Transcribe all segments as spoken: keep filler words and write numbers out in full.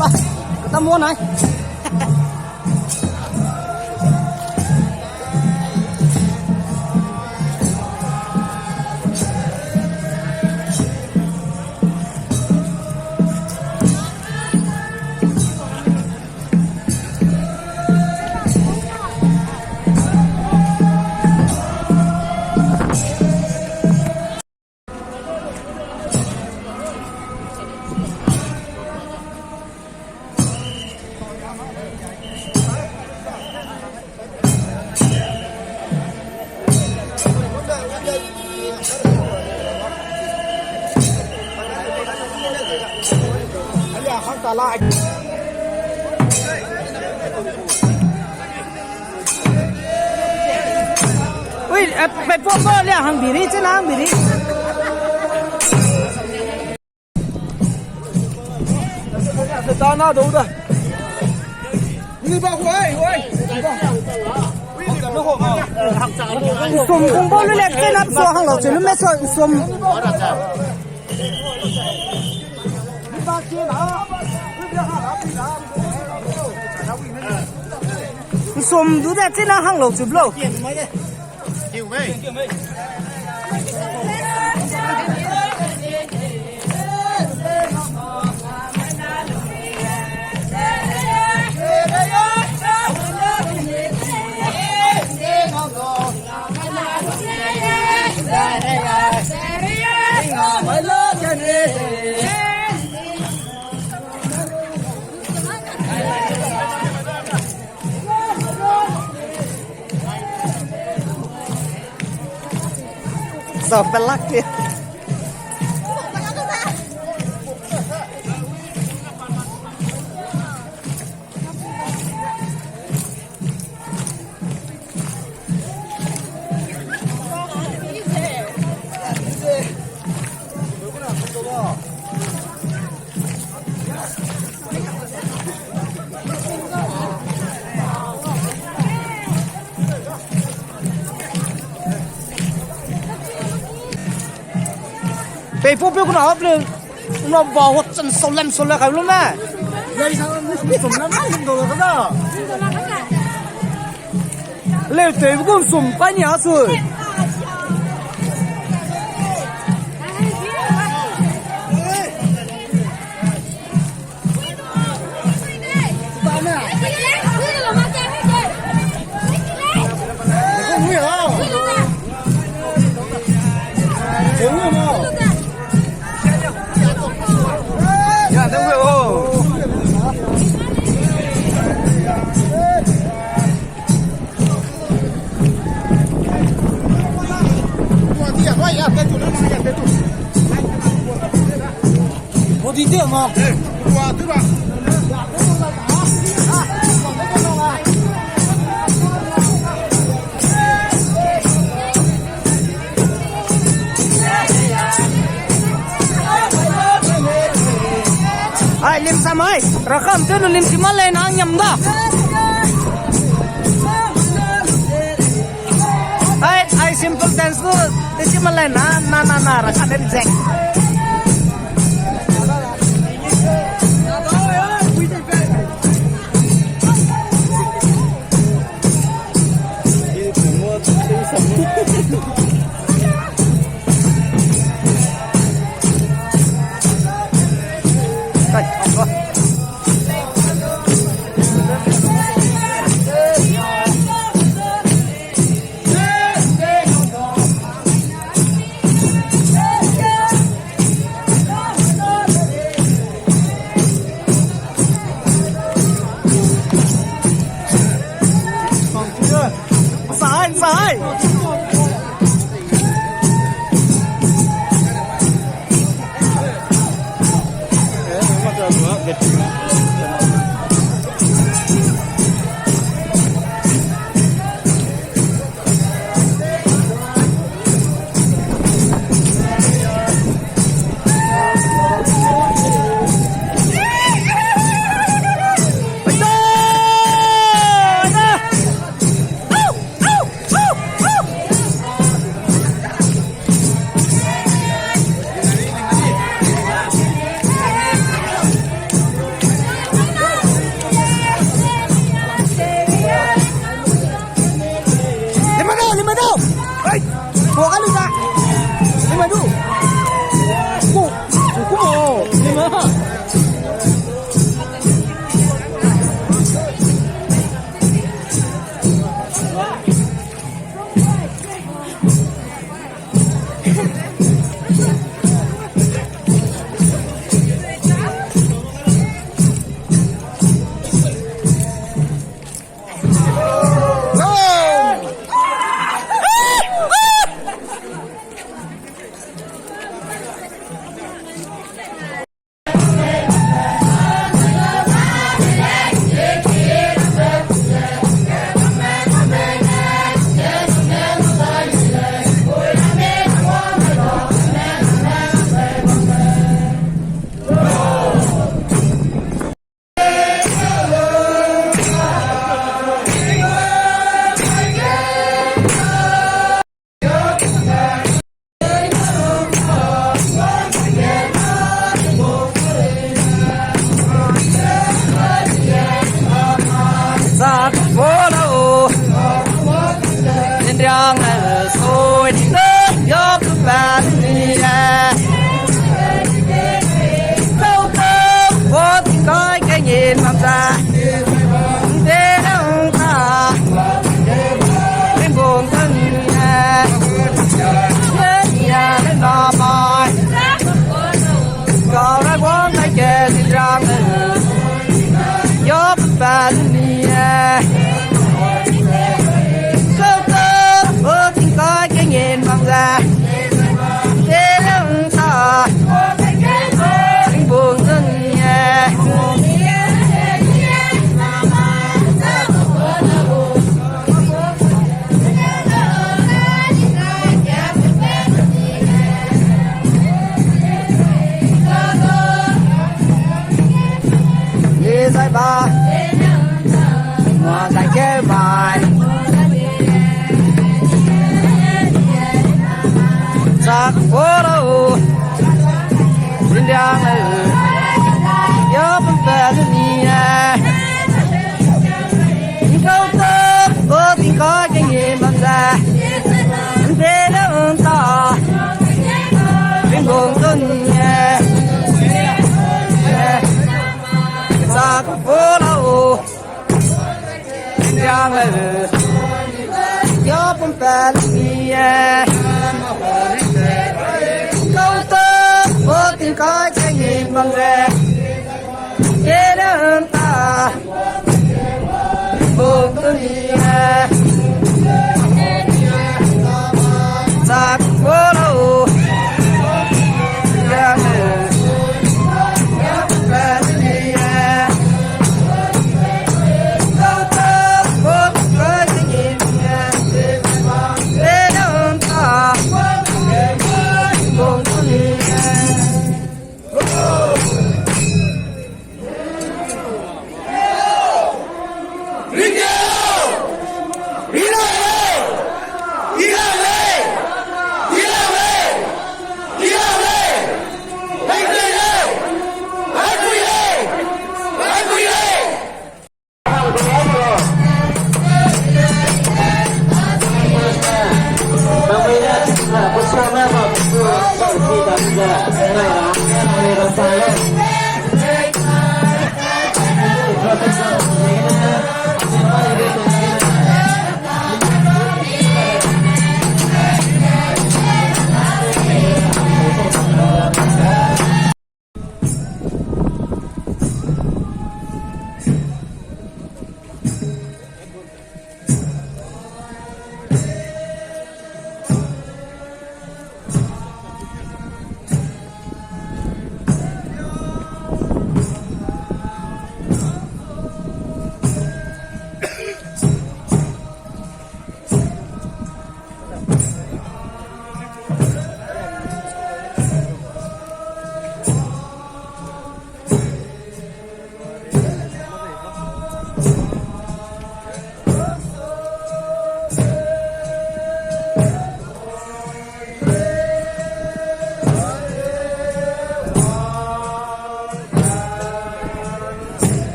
Kata mo nai. Ui, eh, pe pom ba le hang biri, chena hang biri. Dana dou da. Ni ba huai, huai. Sum kung ba lu le, chena so hang lau, chena me so sum. Sum du de chena hang lau chu blo. Sa pelak ke. Pei pu pe kuna hap le. Kuna ba hot chan so lem so le kai lu me. Lei sa so lem so do le ka da. Leu tei bu kum sum kai ni a su. Ai, lim sam ai. Rakam te nu lim si ma lei na ngiam da. Ai, ai simple dance nu, te si ma lei na, na, na, na, rakam den zek. Sai, sai. Nia. Kau ta, o tingkai kengin bang ze. Te lung ta. Ringbung zun nia. Ni zai ba. Mâ zai keu bai. Zak fo lau. Rindiang lau. Yo pumpe lu ni e. Kau ta, o tingkai kengin bam ze. Nte le nta. Ringbung zun ni e. Zak fo lau. Yang le. Ya pumpe lu ni e. Kau ta, o tingkai kengin bam ze. Te le nta. Bung zun ni e. Zak fo lau.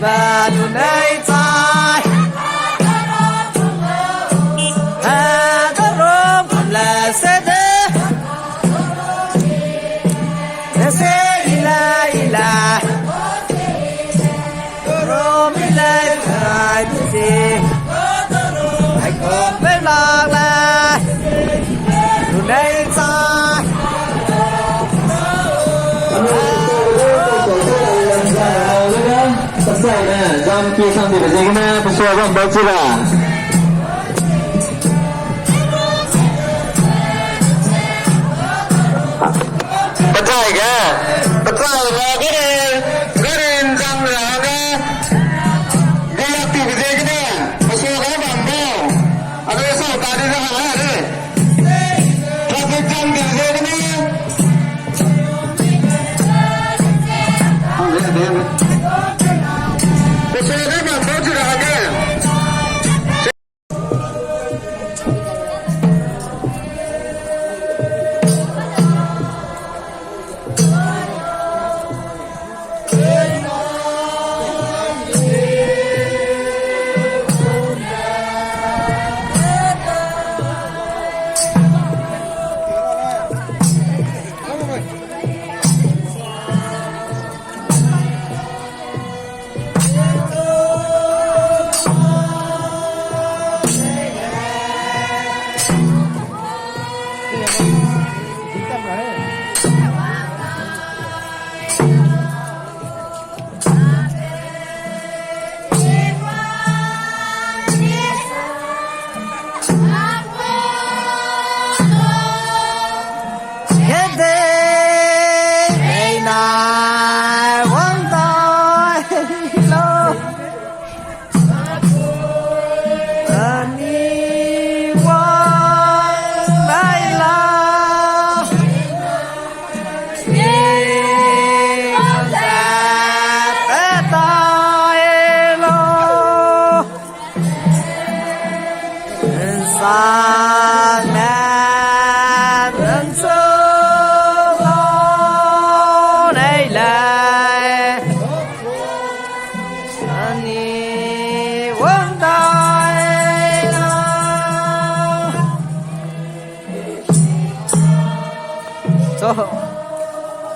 Ba lu nei chai. A da rom kum la se de. Se se i la i la. Rom i la i la i se. Ai ko pe la la. Lu nei chai. Zam pi sang di ziegene, pesua bam bau chi ra. Pechai ge, pechai ra gene, gene nzang ra ge, gilak ti ziegene, pesua ge bam bau. Ade sa ta di ra ha re. Traffic jam di ziegene.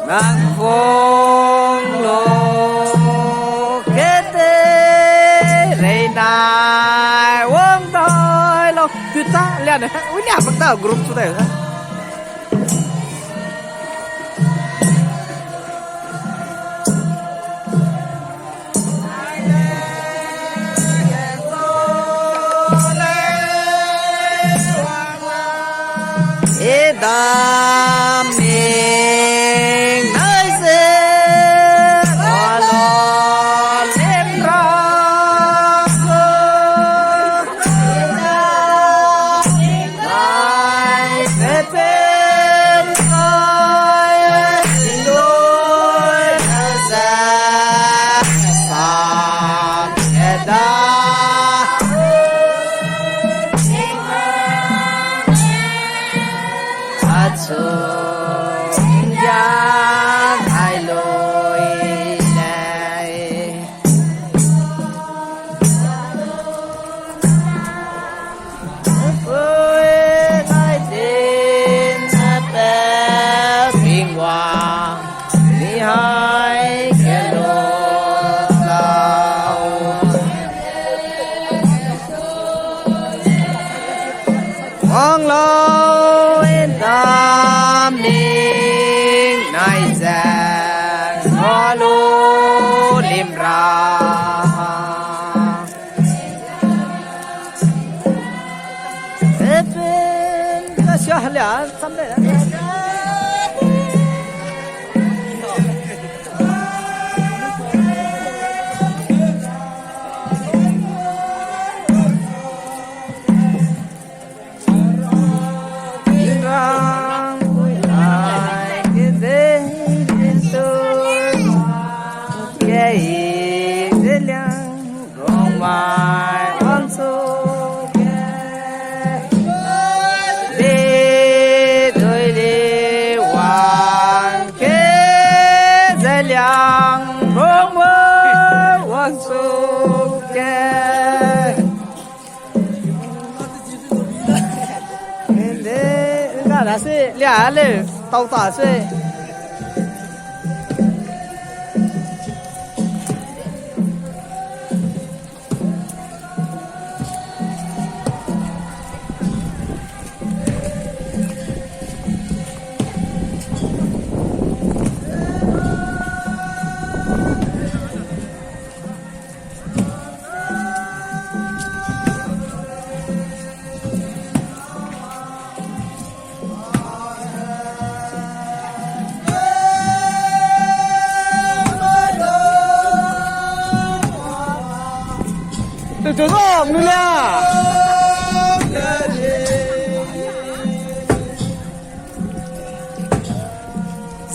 Nang wang lo kete rei nai wang dai lo. Tu ta liane, ui lia bak ta group tu dai. Wanglo indaming nai ze ngalo limra. Epen ka sia halia sam de. Ana se lia le, tau ta se.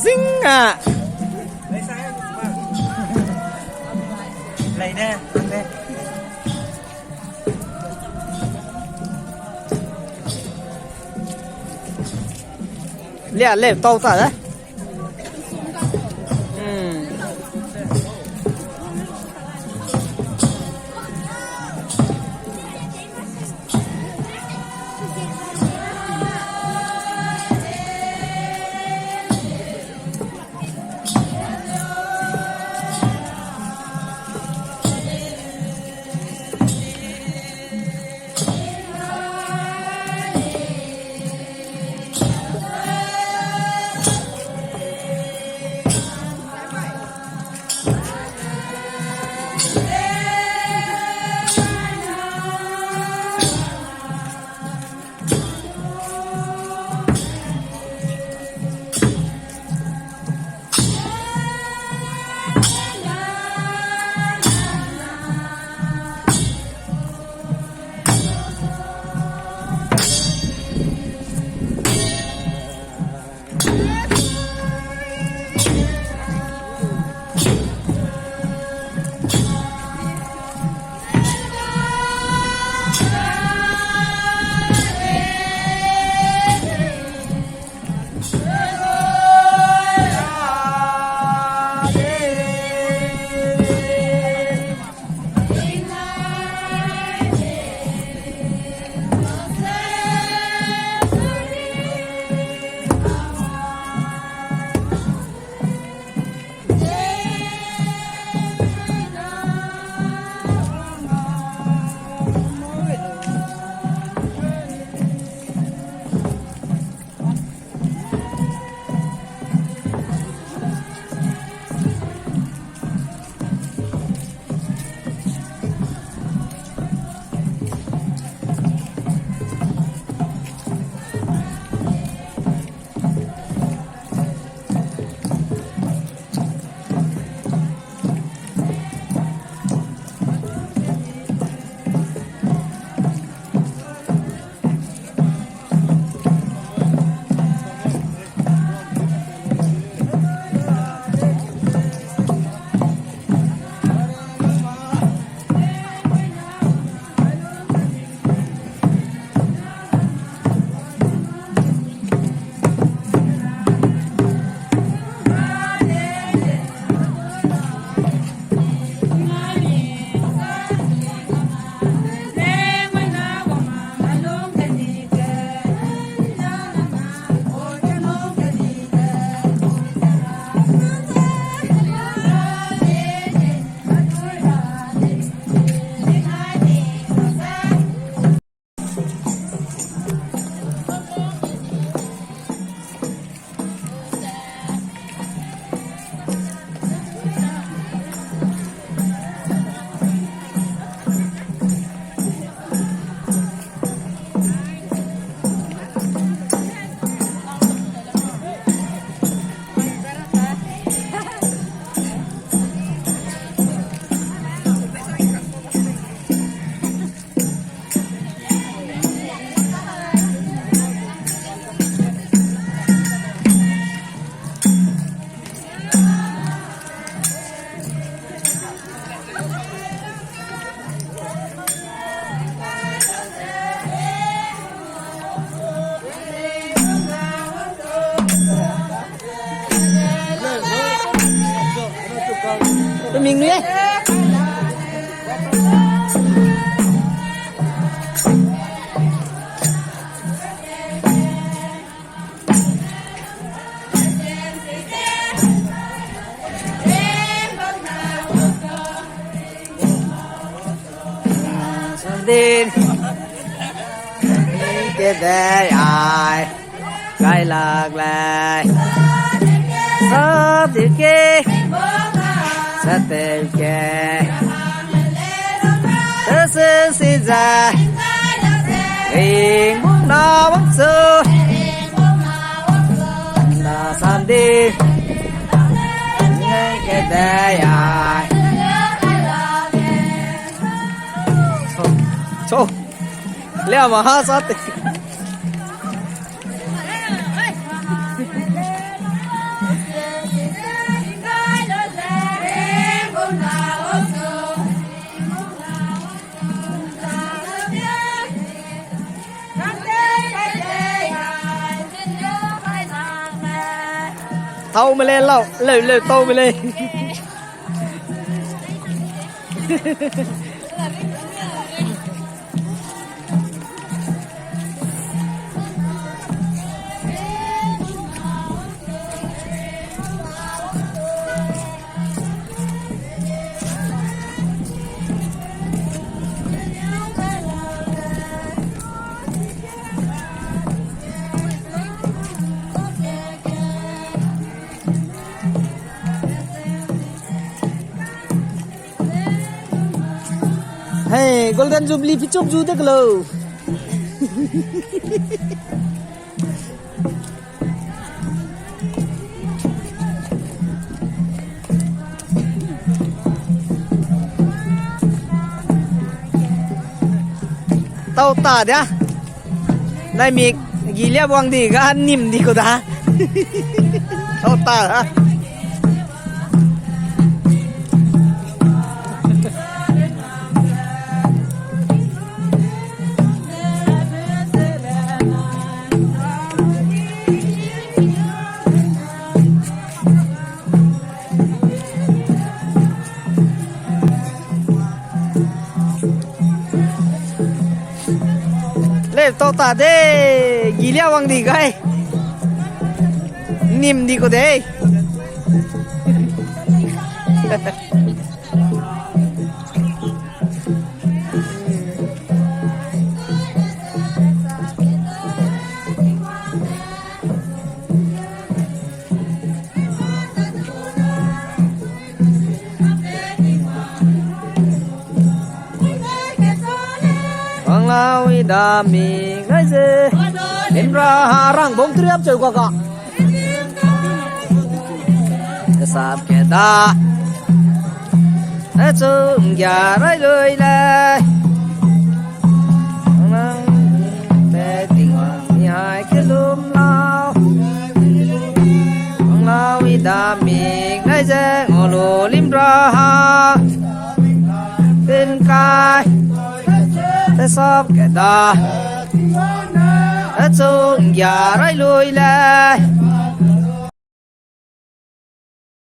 Zing a. Lei ne, lei ne. Lia le, tau ta de. Hmm. Din. Kedei ai. Kailak lei. Sa dike. Sa teu ke. Tese si ze. Ring bung na wang su. Na san di. Kedei ai. Cho. Lia ma ha sa te. Tau me le lau, leu, leu, tau me le. Hey, Golden Jubilee pichop ju de kelo. Tau ta dia. Nai mik gilia buang di ga nim di ko da. Tau ta da. Le, tau ta de, gilia wang di gai. Nim di ko de. Wanglau i da mi gai ze. Limra ha rang bong triap cheu kaka. Sap ke da. Achung gia rai lui lei. Nang pe Tingwang ni hai kelum lau. Nang lau i da mik nai ze ngau lu lim ra ha. Pin kai. Te sap ke da. Achung gia rai lui lei.